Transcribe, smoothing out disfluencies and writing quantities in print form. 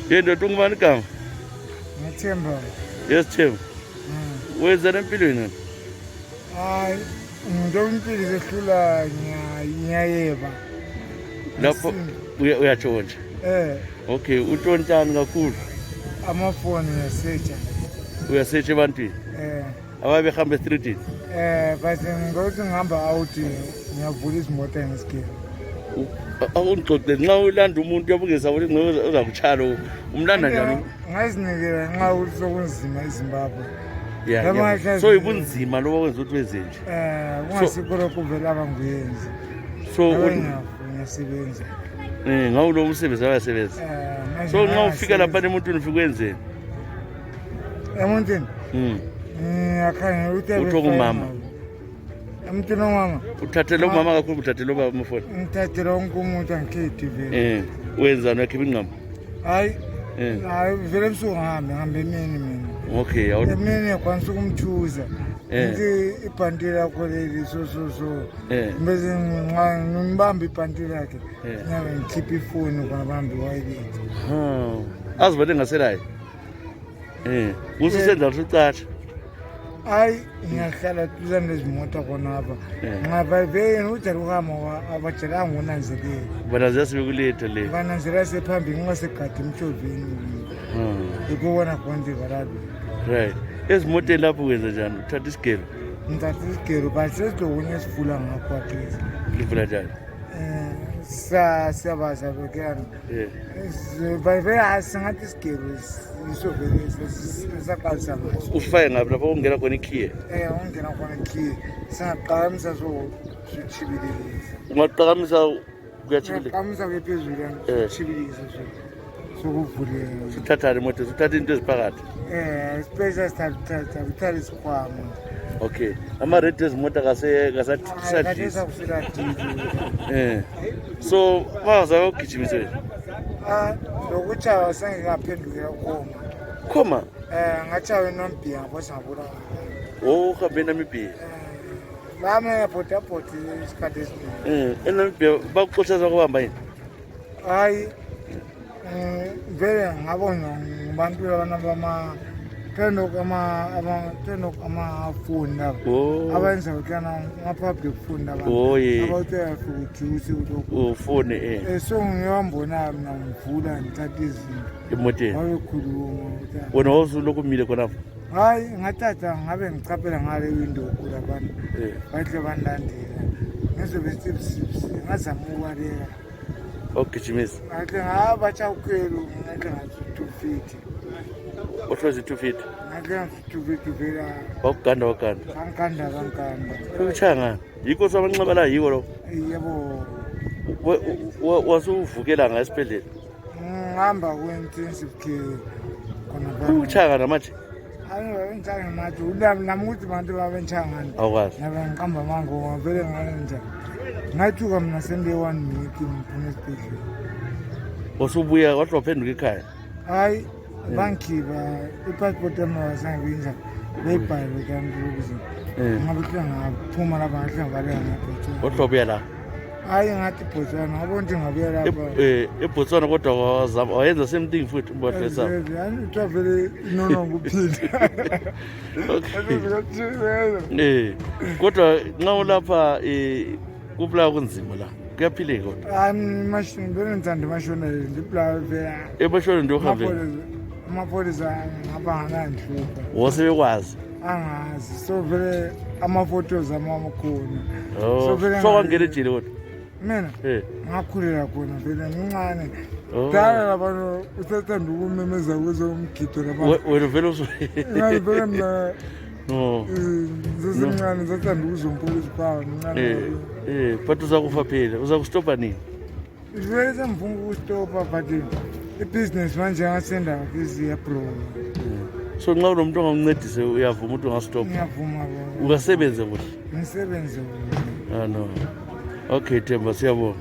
Yendoda ungubani igama? Ngithemba. Yes Themba. Wenzani empilweni? Hayi, ngento impilo sehlula ngiyayeba. Lapho uyatshontsha. Okay, utshontshani kakhulu? Amafoni ngiyasearch. Uyasearch ebantwini? Ababehamba estreetini? But ngokuthi ngihamba out ngiyavula izimoto ngesikele. Awungixoxe nxa ulanda umuntu yabungeza ukuthi ngeke uzakuchalo umlanda njani? Ngazinikela nxa usokunzima eZimbabwe. Yeah. So ibunzima lobo kwenza ukuthi wezenje. Kungasikho lokho vela abanguyenzi. So ngiyasebenza. Ngawu lo umsebenzi ayasebenza. So nxa ufika lapha emuntwini ufika wenzeni? Emuntwini? Ngiyakhangela ukuthi utho kumama. Emntwini ongumama? Uthathele umama kakhulu uthathele ubaba amafoni. Ngithathele wonke umuntu angikhethi vele. Wenzani wakhipha ingqama? Hayi. Hayi vele ebusuku ngihambe emini mina. Okay, emini ngiyakwanisa ukumthuza. Ngithi ibhanti lakho leli so. Bese ngibamba ibhanti lakhe. Ngiyabe ngikhipha ifoni kwabambi wayilethe. Azibone ngaselayo. Ususenza usucatsha. Hayi ngiyahlala duzane nezimoto khonapha. Ngapha vele uJali ukama abajelanga ngonanzelele. Bananzela sebekuletha le. Bananzela sephambili ngingasegadi emshovini. Ukubona konke balalo. Right. Ezimoteni lapho wenza njani? Uthatha isigelo? Ngithatha isigelo but sesilokunye esivula ngakho akhesi. Livula njani? Siyabaza bekuyana. Vele singathi isigelo isovele sisaqalisa ngaso. Ufike ngaphi lapho ungena khona ikhiye? Ungena khona ikhiye. Singaqakamisa sokuchibilisa. Ungaqakamisa kuyachibilisa? Ungaqakamisa kuphezulu yani chibilisa sokuvuleka. Sithathane imoto, sithatha into eziphakathi. Special sithatha isikhwama. Okay. Ama-rate ezimoto kasathisa. So bazabe ugijimise wena? Lokutshaywa sengingaphendukela khoma. Khoma? Ngatshaywa eNamibia ngapho singabula. Uhambe eNamibia? Lami ngiyabhodabhoda isikhathi esiningi. eNamibia bakuxoshasa kuhamba yini? Hayi, vele ngabona ngabantu abana amafoni labo abenza ukuyana ama-public phone labo abawutela futhi ufone so ngiyambona mina ngivula ngithatha izinto emoteni wayekhuluma wena wawusulokhu umile khonapho? Hayi ngathatha ngabe ngichaphela ngale window kula abantu bahle bandilandela ngizobe sipsipsi ngazama ukubaleka ogijimisa ngahle ngabatsha ukhwelo ngahle ngathi 250 Othozi 250? Ngahle 250 vela wakuganda kankanda ukuchanga yikho sabanxeba la yiko lo? Yebo. Wasuvukela nga esibhedlela? Ngihamba ku-intensive care khona ukuchanga namathi? Ngitshanga manje nami ukuthi bantu babenchangani awukwazi nabe ngiqamba amangoma vele ngalenja ngathuka mina sende 1 week ngiphuma esibhedlela. Wasubuya wathi waphenduka ekhaya? Hayi bangikhipha ipassport yami wasangiyinja beyibhale kanti ukuze ngabe ngaphuma lapha ngahle ngabaleka ngaBotswana. Wathi wabuya la? Hayi ngathi Botswana ngabona ukuthi ngabuya lapha. eBotswana kodwa wayenza same thing futhi umbadlesa? Uthiwa vele inono nguphinda. Kodwa nxa ulapha kuphila kunzima la kuyaphileka kodwa? Vele ngithanda emashoneleni ndiphila vele. Emashoneleni ndio uhambe? Amapholisa abangananhlupha. Wasebekwazi? Angazi so vele ama-photos ami amakhona. So wangena ejele kodwa? Mina ngakhulela khona vele ngincane. Dala labantu usathanda ukumemeza kwezomgido labantu. Wena vele vele mina ngisesemncane ngisathanda ukuzompuka iziphawu ngincane. But uzakufa phela uzakustopa nini? Vele sengifuna ukustopa but ibhizinesi manje ngasenda iziyabhloka. So nxa unomuntu ongakuncedise uyavuma ukuthi ungastopa? Ngiyavuma. Ukasebenze kuhle? Ngisebenze kuhle. No. Okay Themba siyabonga.